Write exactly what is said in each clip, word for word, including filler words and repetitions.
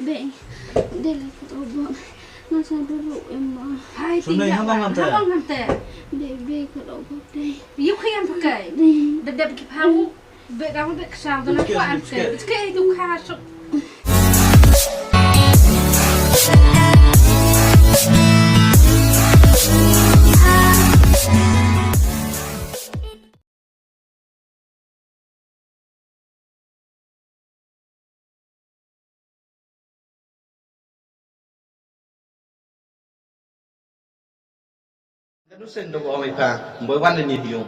Bei, dei la ka robot. Nga sa da ruh em ma. Hai, Sunei, tinga ha bang ba, ngam te. Ha bang ngam te. Dei bei ka robot dei. Yu khi em pakai. Dei. Da dep ki phang. Bei ka mo bei ka sang da na kwa em te. Biskit, biskit. Biskit tu kha sok. Ka nu seng dong ong ipha, boi wan ni hiung.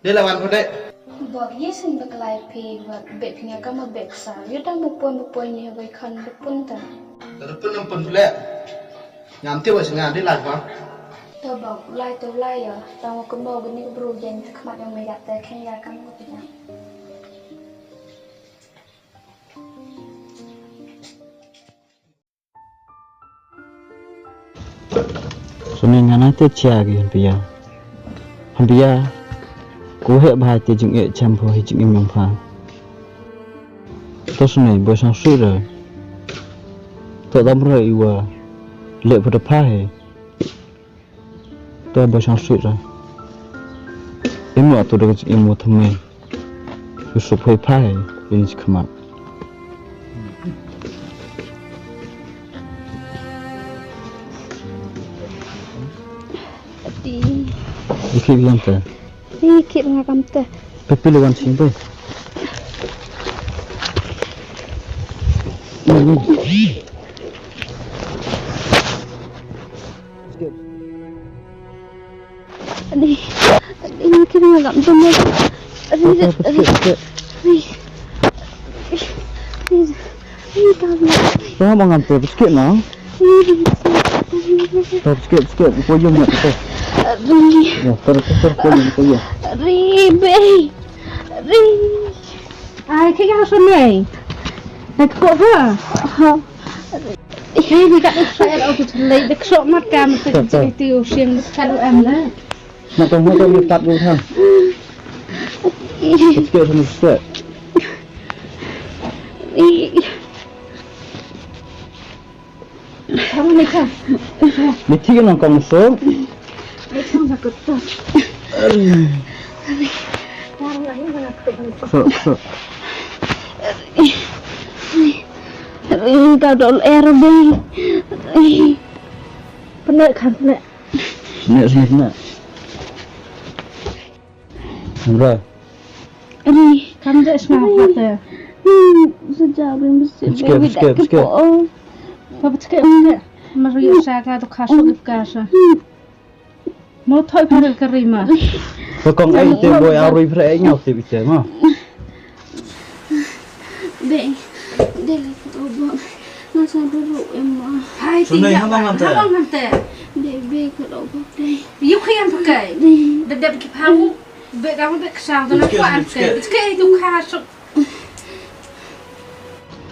Dei la wan ko dei. Bok ye seng ba kalai phi, wa bet phi nga ka ma bet sa. Yo dang ba pon ba pon ye wai khan ba pon ta. Ka pon nam pon pule. Ngam te wa seng nga dei la ko. To bok, lai to lai ya. Tang wa kumno gani bru jen te khmat yang me ya te khen ya kam ko pina. Suni nga nai te chia ki hynpia. Hynpia. Ku heh bha te jingeh chem pho hi jingim yong pha. To suni boi sang sui re. To dam re iwa. Leh pho da pha he. To ba shang sweet ra. Im wa to da ka jingim wa thymmai. Yu sup hoi phai yin chi khmat. Ati. Yu khip wan te. Ri khit nga kam te. Pe pili wan sing pe. Ani, ani, nga khit nga kam te. Ani, ani, ani. Ri, ri, ri, tam na. Tama ngam te, biskit na. Ri, ri, ri. To, biskit, biskit, ko yung na to. Ri. Ya, to, to, to, ko yung, ko yung. Ri, bei. Ri. Ai, kaya ka sunay. Nagko ba? Ha. Hey, di ka sa er o tu lay dak so mat ka mat ka ti u siang ka lu am na. Mat ka mat ka mat ka. Biskit, biskit. Ri. Mithi ka nang kong so. So, so. Ka dol er bei. Pne khan pne. Pne, pne, pne. Amra. Ani, kam de sma hate. Sejak ring besi. Biskit, biskit, biskit. Ba biskit, biskit. Mari sa ka to kha so ka sa. Mo thoi phare ka ri ma. Ko kong ai te boi a rui phare ai nyau te bite ma. Be, de le ko bo. Nga sa dulu em ma. Hai, sunai tinga ha bang ba, ante? Ha bang ante? Be, be ko bo de. Yu khian pakai. De. De de ki phang. Be ka be ka sang de na kwa ante. Ke tu kha so.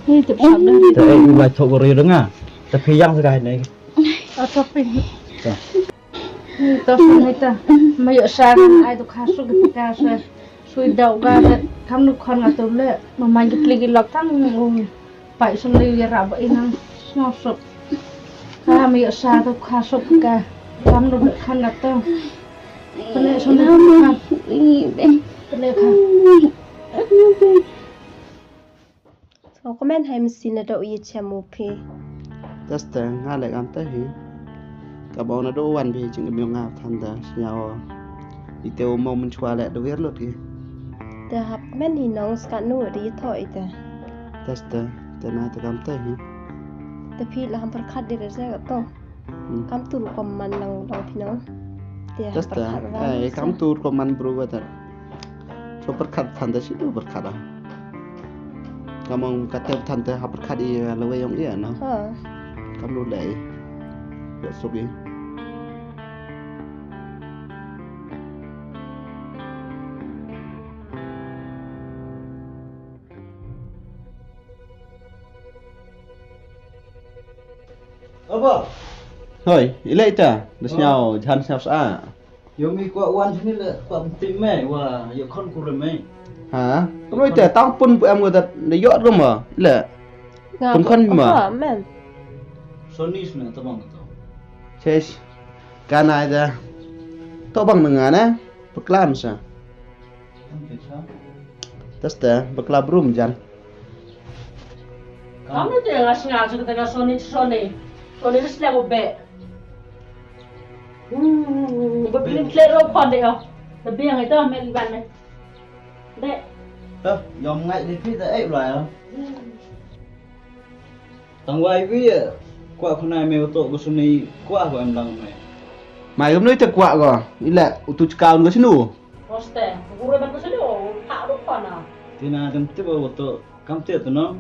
Ni tu sa de. Te ai ba thok ri de nga. Te phi yang sa ka ne. A thok phi. Ni to sa ni ta. Ma yo sa ai tu kha so ka sa. Sui dau ka de kam nu khon nga tu le. Ma man ki pli ki lok tang. Pai sum liu ïa rah ba i nang sngewsuk. Ka mih sa tu kha suk ka. Kam nu khan ka tu. Pynleh sum liu kha. Pynleh kha. So kmen hai masi na dau ïa chem u phi. Teste nga leh kam te hi. Ka ba na dau wan phi jingim ïa nga than da sñiaw. Ite u mo mynchwa leh dau ïa lut ki. Te hap kmen hi nong skat nu da ïa tho ite. Teste, te na te kam te hi. Te phi la ham pyrkhat di rese ka to. Hmm. Kam tu rukom man nang dong phi nong. Te ham pyrkhat ram. Eh, kam tu rukom man bru ka te. So pyrkhat than te shi tu pyrkhat ah. Kam ong ka te than te hap pyrkhat i la wei ong i no. Ha. Kam lu lei. Yo subi. Aba. Hoi, i leh ita, da sñiaw, jan sñiaw sa. Yo mi kwah wan sini le, kwah mti me, wa, yo khon kure me. Ha? Kano ita, tang pun pu em ko da, da yo rum ba, le. Pun khon ma. Amen. Sonis me to bang to. Chesh. Kanai da. To bang nga na. Bakla masa. Tasta bakla brum jan. Kamu tu yang ngasih ngasih kita ngasih Sony Sony. Sony ni setiap ubek. Hmm, bepilih klero kon deh oh. Lebih yang itu ambil iban deh. Dek. Tah, yom ngai ni phi ta eh bla ya. Tang wai wi ya. Kwah khunai me utok ko suni kwah ko em dang me. Mai gam noi te kwah ko. Ila utu chkaun ko sinu. Hoste, guru ban ko sinu. Thak do khona. Tina tem tip utok kam tip tu no.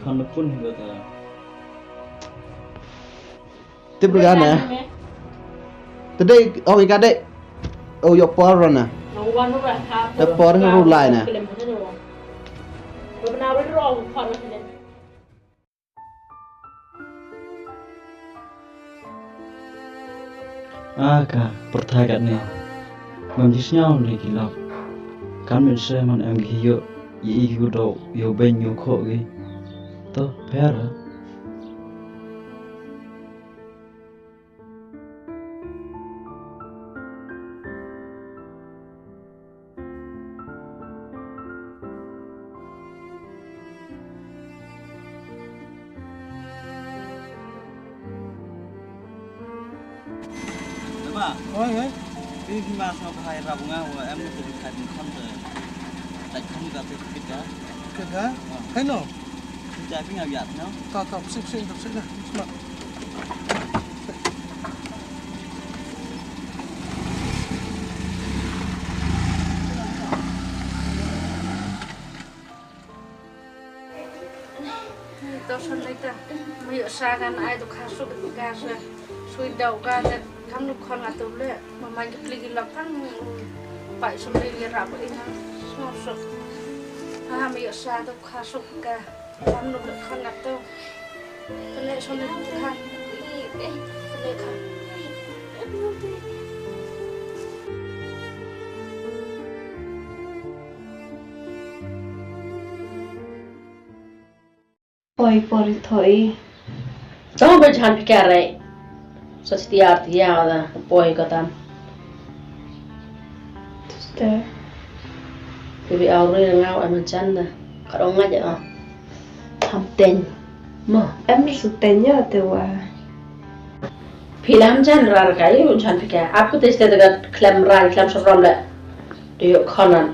Khon pun hi ko ta. Tip ri gane. Tedei oh ika dei. Oh yo por rona. Te por ru lai na. Aka pyrthai katne. Ngam ji sñiaw ne ki lok. Kan min se man em ki ïoh ïa i ki u dok ïa u beiñ ïa u khoh ki. To pher. Ba. Oi, oi. Phi phi ma sngap hai rap nga wa em ni phi khai phi kham te. Tai kham ka phi phi ka. Phi ka? Hai no. Phi ka phi nga ya no. Ta ta sip sip sip sip. Sma. To shon lai ta. Ma ïoh sa kan ai to kha suk ka sa. Sui dau ka te kam nuk khon nga to le. Ma ma ki pli ki lok tang. Pai shon lai ki rap i na. Suk suk. Ha ma ïoh sa to kha suk ka. Kam nuk le khon nga to. Pynleh shon le khon. Pynleh khon. Poi por thoi. Tang ba jan pika rai. Sa setiar tiar da poi ko tam. Tuste. Phi bi au ri ngau em jan da. Ka dong ngaj ah. Tham ten. Ma, em su ten ya te wa. Phi lam jan rar ka yu jan pika. Ap ko te ste da klem ran klem sarom le. Do yo khonan.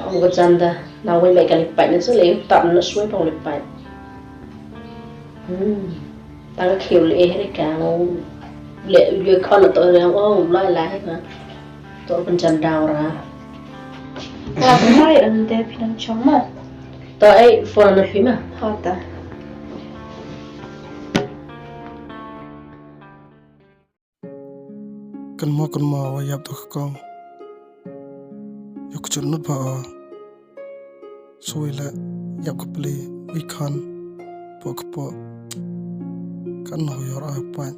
Ong ko jan da na wei bai ka lipait na se le tap na suai pong lipait. Hmm. Tang khiu le eh re ka ong le le khon to re ong lai lai na. To pun jan da ra. Ka mai an de phi nang chong ma. To ai phone na phi ma. Ha ta. Kynmaw kynmaw wa ïap to ka kong. Ïoh ka jot nut ba o. Sui la ïap ka pli wi khan. Pok pok. Kan no yor a pat.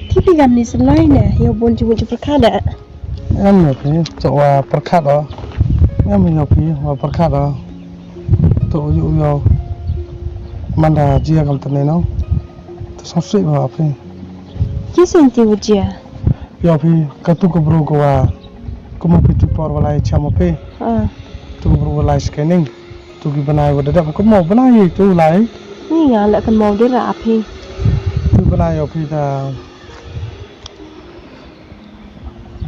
Ki phi gam ni slai ne, ïa bun jingmut jingpyrkhat da. Em ïa phi, to wa pyrkhat o. Em ïa phi, wa pyrkhat o. To ïa u ïa. Manda jia kam tane no. To song sui wa phi. Ki senti wa jia. Ïa phi, ka tu ka bru ka wa. Kuma phi tu por wa lai cham wa phi. Ah. Tu ka bru wa lai scanning. Tu ki bnai wa da dep ka mo bnai tu lai. Ni nga la kan mo de ra phi. Tu bnai yo phi da.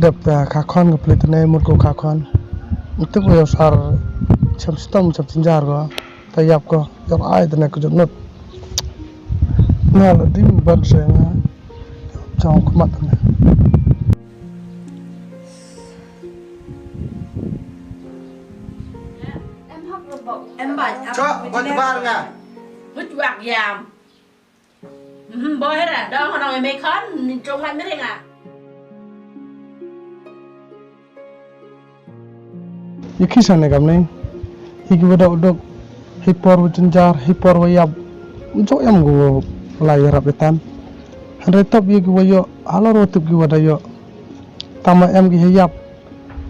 Dep da ka khon ka pli tne mut ko ka khon. Tu ko yo sar cham stom cham chinjar ko. Ta yap ko yo ai tne ko jot nut. Nga la dim ban se nga. Chong ko mat tne. Em bach. Cho, ko jbar nga. Mut wak yam. Mhm, boy ra, dong nong me khon, ni chong ngai mering ah. Ye ki sa ne kam ne. Ye ki ba dok dok. Hi por wa jynjar, hi por wa ïap, ym ju em ki wa la ïarap ïa tan. Hynrei top ïa ki wa ïoh, halor wa tip ki wa da ïoh. Tang ma em ki ha ïap,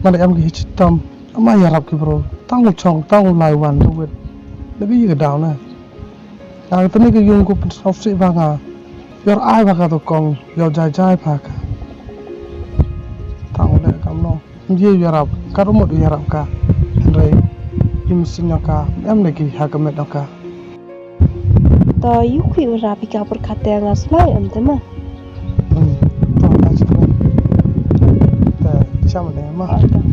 ma da em ki ha chitom, ma ïarap ki bro. Tang u chong, tang u lai wan da wit. Da ki ïa ka daw na. Nga ka tani ka yung ko pynsngewsih ba nga. Ïoh ai ba ka to kong, ïoh jai jai ba ka. Tang u leh kam no. Ym ye ïarap, ka ruh mut ïarap ka. Hynrei im sing ka, em ne ki ha ka met ka. To ïu kwi u rap ïa ka por kata nga slai em te ma. Hmm, to ka chi kmen. Te cham ne ma. Oh, to.